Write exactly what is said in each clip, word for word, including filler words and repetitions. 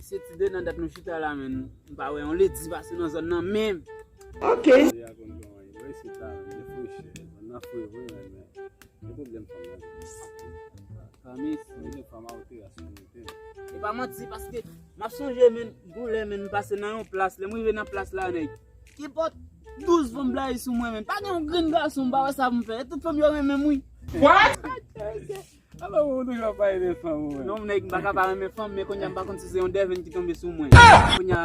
Se ti de nan dat nou chita la, men m pa wè yon ledi pase nan zòn nan menm. Ok. Jodi a konn kòman ye. Wè isit la, men, de frechè. Zòn nan fre vre, men, men. Gen pwoblèm fanm nan. Fanmi, si gen fanm a ou te rasyone, te. E pa manti, paske m ap sonje, men, gon lè, men, m pase nan yon plas. Lè m rive nan plas la, nèg, kenpòt douz fanm blayi sou mwen, men. Pa gen yon grenn gason, m pa wè sa pou m fè. E tout fanm yo renmen m, wi. What? Alò, ou toujou ap pale de fanm, ou menm? Non, nèg, m pa ka pa renmen fanm, men kounye a m pa konn si se yon dèvenn ki tonbe sou mwen. Kounye a,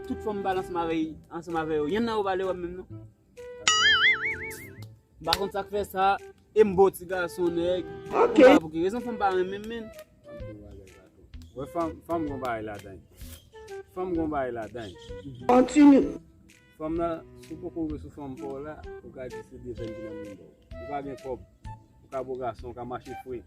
tout fanm m pale ansanm avè, ansanm avè yo, yonn nan yo pa vle wè m menm, non. M pa konn sa k fè sa, e m bon ti gason, nèg. Ok. M pa pou ki rezon fanm pa renmen m, menn. Wè, fanm, fanm gon bagay ladan. Fanm gon bagay ladan. Kontinye. Fanm nan, si w poko rive sou fanm pa w la, ou ka di se dèvenn ki nan mouda w. Ou pa gen kòb, ou ka bo gason, ou ka mache fre.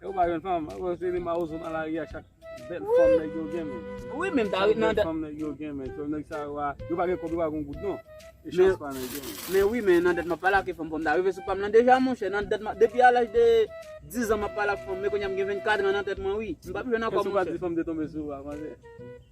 E ou pa jwenn fanm, ou se li mawozo nan lari a, chak bèl fanm nèg yo gen, men. Wi, men m ta ret nan dat. Chak bèl fanm nèg yo gen, men. Fanm nèg sa yo a, yo pa gen kòb, yo pa gen goud, non. E chans pa nèg yo, men. Men wi, men nan dat m ap pale ak fanm, fanm ta rive sou pa m nan deja, monchè. Nan dat m ap, depi a laj de diz an m ap pale ak fanm, men kounye a m gen vennkat an nan tèt mwen, wi. M p ap jwenn ankò, monchè. Èske w pa di fanm te tonbe sou ou a, manzè?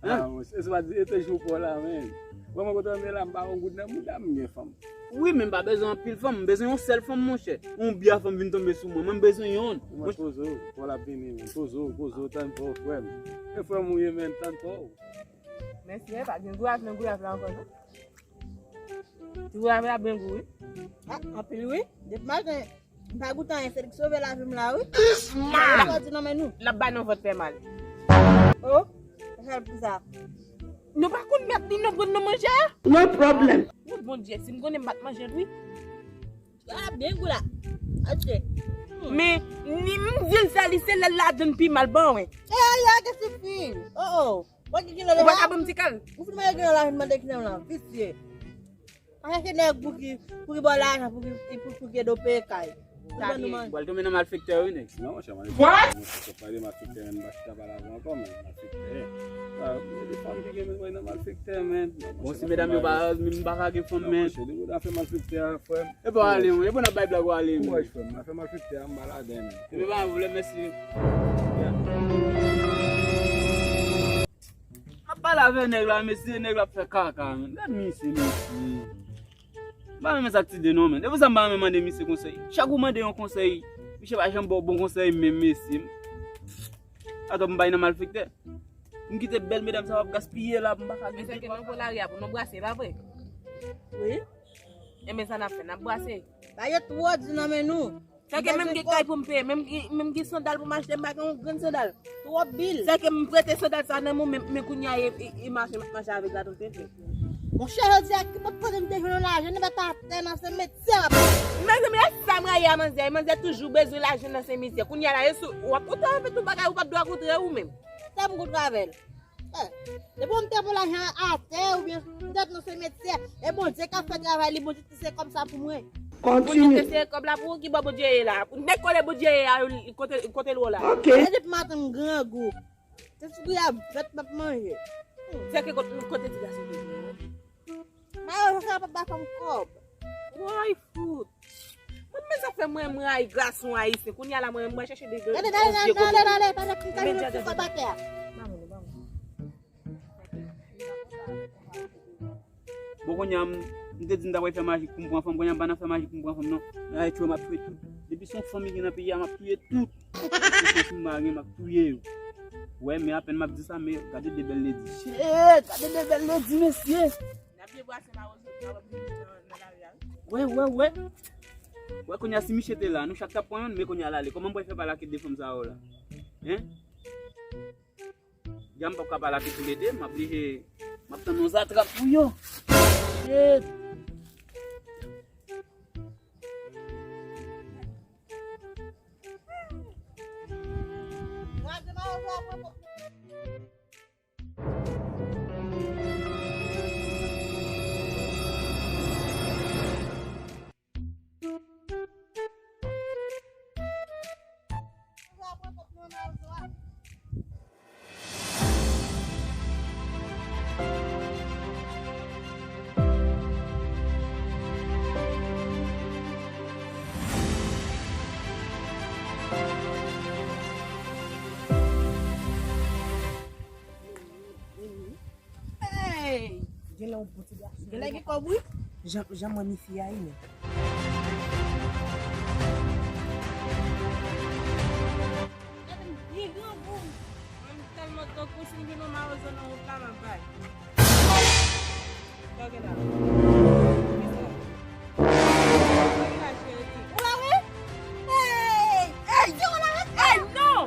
Hein? Ah, monchè, èske w pa di, e te jou pa w la, men. Wè mwen kote w ye la, m pa gen goud nan mouda m, m gen fanm. Wi, men m pa bezwen anpil fanm, m bezwen yon sèl fanm, monchè. Yon byen fanm vin tonbe sou mwen, mwen m bezwen yonn. Mwen poze w, fò l ap vini, men. Poze w, poze w, tann fò, frè m. E frè m ou ye, men, tann fò. Mesye, pa gen gouyaf nan gouyaf la ankò, non. Ti gouyaf la byen gou, wi. Ah, anpil, wi. Depi maten, m pa goute anyen, se li k sove lavi m la, wi. This man! Sa di nan men nou. L ap ba nou vant fè mal. Oh, sa l pou sa. Nou pa konn mèt li, nou pran nan manje a? No problem. Woy, Bondye, si m konnen m pa t manje l, wi. Ah, byen gou la. Achte. Men, ni m di l sa, li se lè l ladann pi mal ban, wi. E, a, a, ke se fin. Oh, oh. Ou pa ka ban m ti kal? Ou fin mande kal la, fin mande kal la, visye. Pa chache nèg pou ki, pou ki ba w lajan, pou ki, pou, pou ki ede w peye kay. Pou ban nou manje. Ou pral tonbe nan malfektè, wi, nèg. Non, monchè, malfektè. Monchè, pa de malfektè, men, m pa chita pale avè w ankò, men, malfektè. Ah, gen de fanm ki gen bezwen nan malfektè, men. Bon, si medam yo pa, men m pa ka gen fanm, men. Monchè, depi w ta fè malfektè a, frè m. E pa ale, wi. E bon, n ap bay blag, w ale, wi. Kouwaj, frè m. N ap fè malfektè a, m pa ladan, men. E pa vle, mèsi. M ap pale avè nèg la, mesye, nèg la ap fè kaka, men. Gad misye, mesye. M pa renmen sa k ti de non, men. Se pou sa m pa renmen mande misye konsèy. Chak ou mande yon konsèy, misye pa janm ba w bon konsèy, men, mesye. Atò, m bay nan malfektè. M kite bèl medam sa w ap gaspiye la, m pa ka gen. Men sèke nou pou lari a pou nou brase, pa vre? Wi. Enben sa n ap fè, n ap brase. Bagay yo twò di nan men nou. Sèke menm gen kay pou m peye, menm gen, menm gen sandal pou m achte, m pa gen yon grenn sandal. Twòp bil. Sèke m prete sandal sa nan men w, men, men kounye a e, e, e mache, m ap mache avèk baton tenten. Monchè, jodi a, ki bòt kote m te jwenn yon lajan, nèg atè nan se metye a. Mezanmi, e sa m rayi a manzè, manzè toujou bezwen lajan nan se metye. Kounye a la, e sou, w ap kontre avè tout bagay, ou pa t dwe kontre ou menm. Sa m kontre avè l. Eh, depi w te pran lajan atè oubyen tèt nan se metye, e Bondye k ap fè travay li, Bondye te se kòb sa pou mwen. Kontinye. Bondye te se kòb la pou ou, ki bò Bondye ye la? Nèg kote Bondye ye a, kote, kote l wè w la? Ok. E depi maten m grangou. Se souri a vèt m ap manje. Sèke kote, kote ti gason te ye? Mayo, sa pa ba fanm kòb. Woy, fout. Mwen, men sa fè mwen, mwen rayi gason ayisyen. Kounye a la, mwen, mwen chèche de gade, gade, gade, gade, gade, gade, gade, gade, gade, gade, gade, gade. Bon, kounye a, m, m te di m ta pral fè majik pou m pran fanm, kounye a m pa nan fè majik pou m pran fanm, non. Ay, tchwe, m ap touye tout. Depi se yon fanm ki gen nan peyi a, m ap touye tout. Depi se yon fanm m pa gen, m ap touye yo. Wè, men apèn m ap di sa, men gade de bèl ledi. Shit, gade de bèl ledi, mesye. N ap byen brase mawozo, mawozo nan, nan lari a, wi. Wè, wè, wè. Wè, kounye a, si misye te la, nou chak t ap pran yonn, men kounye a l ale. Kòman m pral fè pale ak de fanm sa yo la? Hein? Deja m p ap ka pale ak yo toulede, m oblije, m ap tann yon zatrap pou yo. Shit. Gen lè gen kòb, wi. Jan, jan mwen mi fi a ye, men. Gade m byen grangou. Mwen tèlman tankou si m vin yon mawozo nan wout la, m ap bay. Gade la. Gade la, cheri. Ou la, wi? Hey! Hey! Hey, non!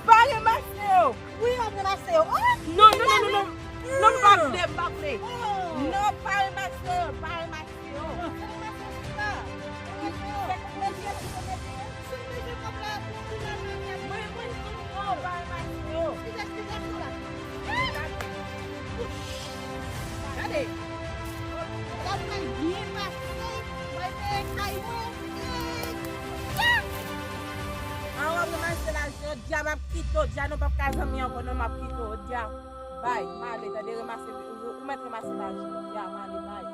Pa ranmase yo! Wi, w ap ranmase yo. Oh! Non, non, non, non, non. Non, m pa vle, m pa vle. Oh! Non, pa ranmase yo, pa ranmase yo. Non, se ranmase yo, se pa. Ranmase yo. Mwen, mwen, non, pa ranmase yo. Gade. Gade. Gade, mwen byen pase. Mwen te kay mwen. Awa, mwen mase la. Jodi a m ap kite w, jodi a nou p ap ka zanmi ankò non, m ap kite w, jodi a. Bay, m ale, tande, ranmase, ou, ou mèt ranmase lajan, jodi a, m ale, bay.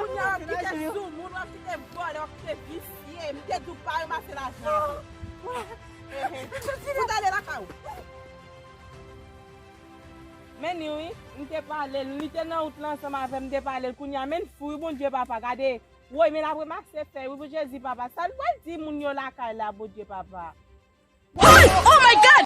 Kounye a w ap kite soumoun, w ap kite vòlè, w ap kite visye. M te di w pa ranmase lajan. Fout ale lakay ou. Men ni wi, m te pale l, li te nan wout la ansanm avè m, m te pale l. Kounye a, men fou wi, Bondye papa, gade. Woy, men l ap ranmase fèy wi, pou Jezi papa. Sa l pral di moun yo lakay la, Bondye papa. Oh my God!